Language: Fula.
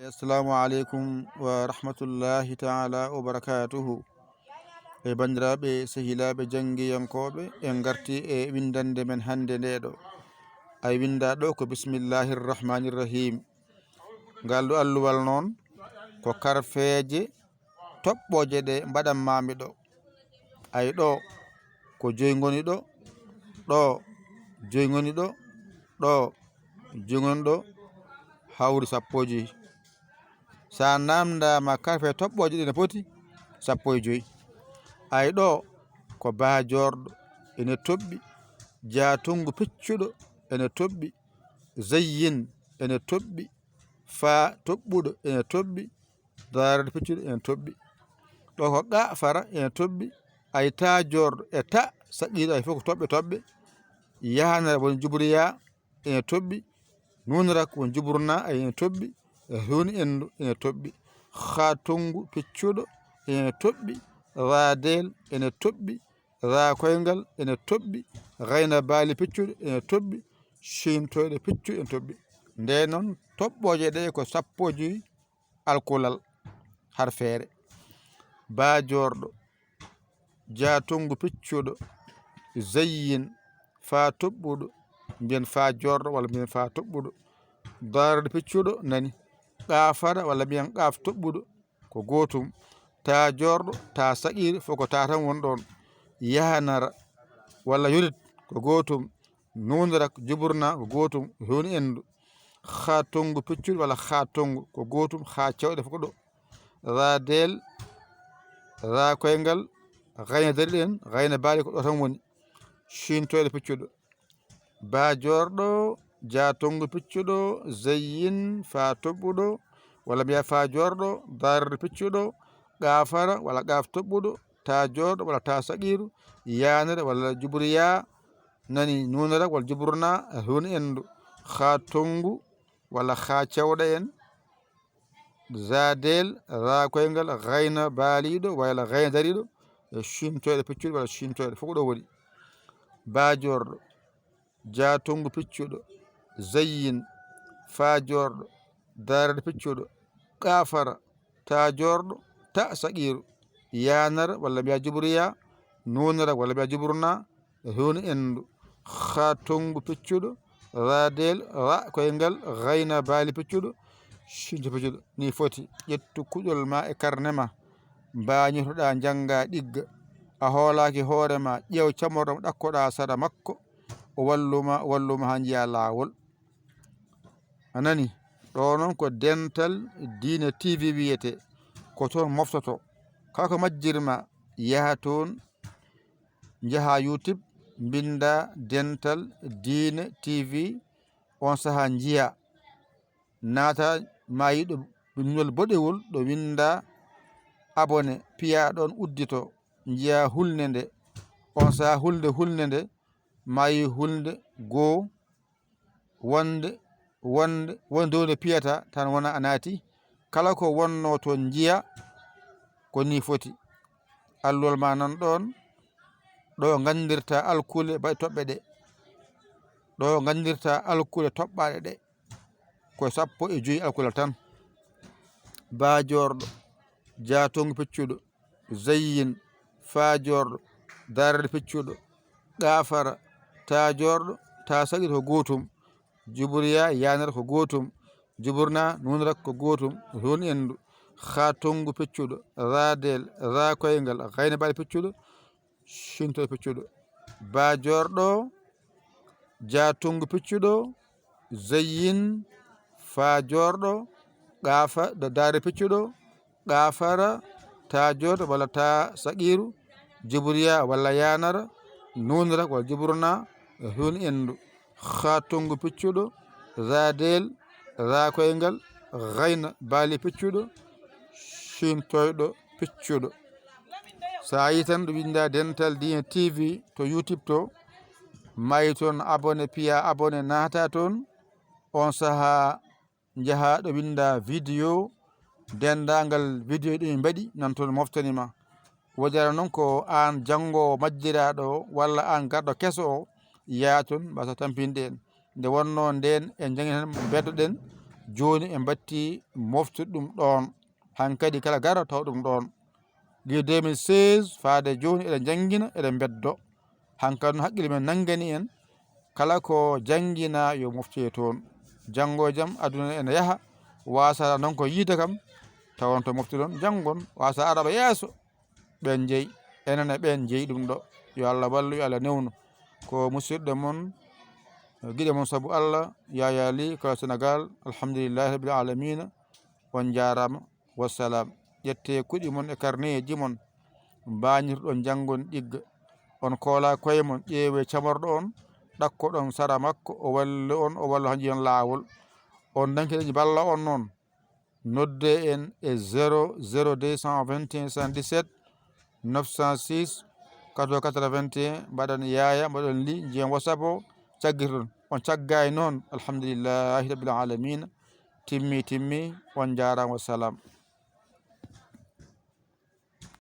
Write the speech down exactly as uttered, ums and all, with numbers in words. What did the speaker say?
Assalamu aleykum wa rahmatullahi taala wa barakatuhu. E banndiraaɓe, sehilaaɓe, janngiyankooɓe, en ngarti e winndannde men hannde nde ɗo. Ay winnda ɗo ko bismillahi rrahmani rrahim. Ngal ɗo alluwal noon ko karfeeje toɓɓooje ɗe mbaɗanmaami ɗo. Ay ɗo ko joyi ngoni ɗo, ɗo joyi ngoni ɗo, ɗo joyi ngoni ɗo, hawri sappo e joyi. So a naamndaama karfe toɓɓooje ɗi ne poti sappo e joyi. Ay ɗo ko baajoorɗo ene toɓɓi, jaatungu piccuɗo ene toɓɓi, zayyin ene toɓɓi, faa toɓɓuɗo ene toɓɓi, daarude piccuɗo ene toɓɓi. Ɗo ko qa fara ene toɓɓi, ay taa joorɗo e ta saqiiɗo ay fof ko toɓɓe toɓɓe. Yahanara woni jubriya ene toɓɓi, nunrak woni juburna ay ene toɓɓi, e hun endu ene toɓɓi. Haa tongu piccuɗo ene toɓɓi, raadeel ene toɓɓi, raa koyngal ene toɓɓi, gayna baali piccuɗo ene toɓɓi, ciintoyɗo piccuɗo ene toɓɓi. Nde noon toɓɓooje ɗe ko sappo e joyi alkulal harfeere. Baa joorɗo, jaatungu piccuɗo, zayyin, faa toɓɓuɗo, mbiyen faa joorɗo walla mbiyen faa toɓɓuɗo. Daarude piccuɗo nani, qaafara walla mbiyen qaaf toɓɓuɗo ko gootum. Taa joorɗo, taa saqiir fof ko taa tan woni ɗoon. Yahanara walla yonit ko gootum. Nuunrak juburna ko gootum, hewni endu. Haa tongu piccuɗo walla haa tongu ko gootum, haa cewɗe fof ko ɗo. Raa deel, raa koyngal, gayna dariɗo en, gayna baali ko ɗo tan woni. Ciintoyɗo piccuɗo. Baa joorɗo, jaa tongu piccuɗo, zayyin, faa toɓɓuɗo, walla mbiya faa joorɗo, daarude piccuɗo, qaafara walla qaaf toɓɓuɗo, taa joorɗo walla taa saqiiru, yaanere walla jubriya, nani nuunara walla juburna, hewni endu, haa tongu walla haa cewɗo en, zaadeel, raa koyngal, gayna baaliiɗo walla gayna dariiɗo, e ciintoyɗo piccuɗo walla ciintoyɗo, fof ko ɗo woni. Baa joorɗo, jaa tongu piccuɗo, zayyin, faa joorɗo, daarude piccuɗo, qaafara, taa joorɗo, ta saqiiru, yaanara walla mbiya jubriya, nuunara walla mbiya juburna, hewni endu, haa tongu piccuɗo, raa deel, ra koyngal, gayna baali piccuɗo, ciinto piccuɗo. Ni foti, ƴettu kuɗol ma e karne ma, mbañotoɗaa njannga ɗigga. A hoolaaki hoore ma, ƴeew camorɗo mo ɗakkoɗaa sara makko, o walluma, o walluma haa njiya laawol. A nani? Ɗo noon ko Dental Diine T V wiyetee. Ko toon moftoto. Kala ko majjirma, yaha toon, njaha YouTube, mbinnda Dental Diine T V, oon sahaa njiya. Naata ma yiɗo bindol boɗewol ɗo winnda abonné, piya ɗoon uddito, njiya hulnde nde. Oon sahaa hulnde, hulnde nde, ma yi hulnde goo, wonde, wonde, wonde dow nde piyata tan wona a naati. Kala ko wonno toon njiya ko ni foti. Alluwal ma nan ɗoon, ɗo nganndirta alkule baɗe toɓɓe ɗe. Ɗo nganndirta alkule toɓɓaaɗe ɗe. Ko sappo e joyi alkule tan. Baa joorɗo, jaa tongu piccuɗo, zayyin, faa joorɗo, daarude piccuɗo, qaafara, taa joorɗo, taa saqiir ko gootum, jubriya, yaanere ko gootum, juburna, nuunrak ko gootum, hewni endu, haa tongu piccuɗo, raa deel, raa koyngal, gayna baali piccuɗo, ciintoyɗo piccuɗo. Baa joorɗo, jaa tongu piccuɗo, zayyin, faa joorɗo, qaafa, da-, daare piccuɗo, qaafara, taa joorɗo walla taa saqiiru, jubriya walla yaanara, nuunrak walla juburna, hewni endu, haa tongu piccuɗo, raa deel, raa koyngal, gayna baali piccuɗo, ciintoyɗo piccuɗo. So a yii tan ɗo winnda Dental Diine T V to YouTube to, ma yi toon abonné, piya abonné, naata toon. Oon sahaa njaha ɗo winnda vidéo, denndaangal vidéo ɗi min mbaɗi nan toon moftani ma. Wodere noon ko aan janngoowo majjiraaɗo o walla aan garɗo keso o, yaa toon mbasa tampinde en. Nde wonnoo ndeen en njanngi tan mbeddoɗen, Jooni en mbattii moftude ɗum ɗoon. Hankadi kala garo taw ɗum ɗoon. Gila deux mille seize faade jooni eɗen njanngina, eɗen mbeddo. Hankadi noon haqqille men nanngani en, kala ko jannginaa yo mofte toon. Janngo e jam aduna ene yaha, waasa noon ko yiide kam, tawon to mofte ɗoon, janngon, waasa araba yeeso, ɓeen njeyi, enen e ɓeen njeyi ɗum ɗo. Yo Allah wallu, yo Allah newnu. Ko musidɗo mon, giɗo mon sabu Allah, Yaya Ly, ko Sénégal, alhamdulillahi rabbil alamina. On njaaraama, wassalam. Ƴettee kuɗi mon e karneeji mon, mbaañirɗon janngon ɗigga. On koolaa koye mon, ƴeewee camorɗo on, ɗakkoɗon sara makko, o walla on, o walla on njiyon laawol. On nankiɗen balla on noon, noddee en e zéro zéro deux cent vingt et un soixante-dix-sept neuf cent six quatre-vingts quatre-vingt-un, mbaɗon Yaya, mbaɗon Ly, njiyon WhatsApp o, caggirɗon. On caggaay noon, alhamdulillahi rabbil alamina. Timmi, timmi, on njaaraama, wassalam.